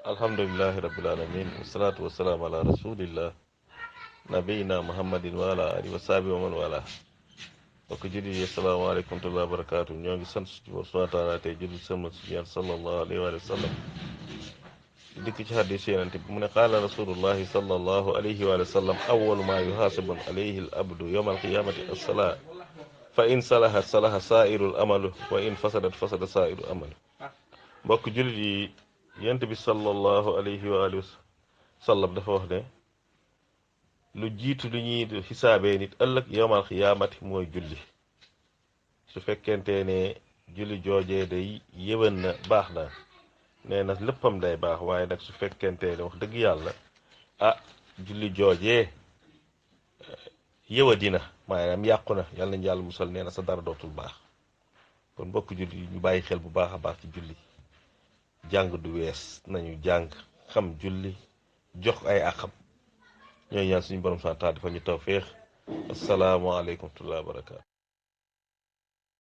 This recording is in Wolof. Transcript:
alhamdulillahi rabbil alamin wassalatu wassalamu ala rasulillah nabiyina muhammadin wa ala alihi wa sahbihi wa man wala bokk jullit yi asalaamaaleykum wa rahmatullahi wa barakaatu ñoo ngi sant subhaanahu wa taala tey julli sama suñu sallallahu alayhi wa sallam dikk ci xadis yonent bi mu ne qaala rasulullahi sallallahu alayhi wa sallam awwalu ma yuhaasabu alayhi al abdu yawma alqiyamati as-salaa fa in salahat salaha saa'irul amalu wa in fasadat fasada saa'irul amalu mbokk jullit yi yonent bi sallallahu alayhi wa sallam dafa wax ne lu jiitu lu ñuy xisaabee nit ëllëg yawmal xiyaamati mooy julli su fekkente ne julli joojee day yëwan na baax na nee na léppam day baax waaye nag su fekkente ne wax dëgg yàlla julli joojee yëwa dina maanaam yàqu na yàlla nañu yàlla musal nee na sa dara dootul baax kon mbokk julli yi ñu bàyyi xel bu baax a baax ci julli jàng du wees nañu jàng xam julli jox ay àqam ñooy ñaan suñu borom sant dafa ñu tawféex asalaamaaleykum wa rahmatullaahi wa barakaatu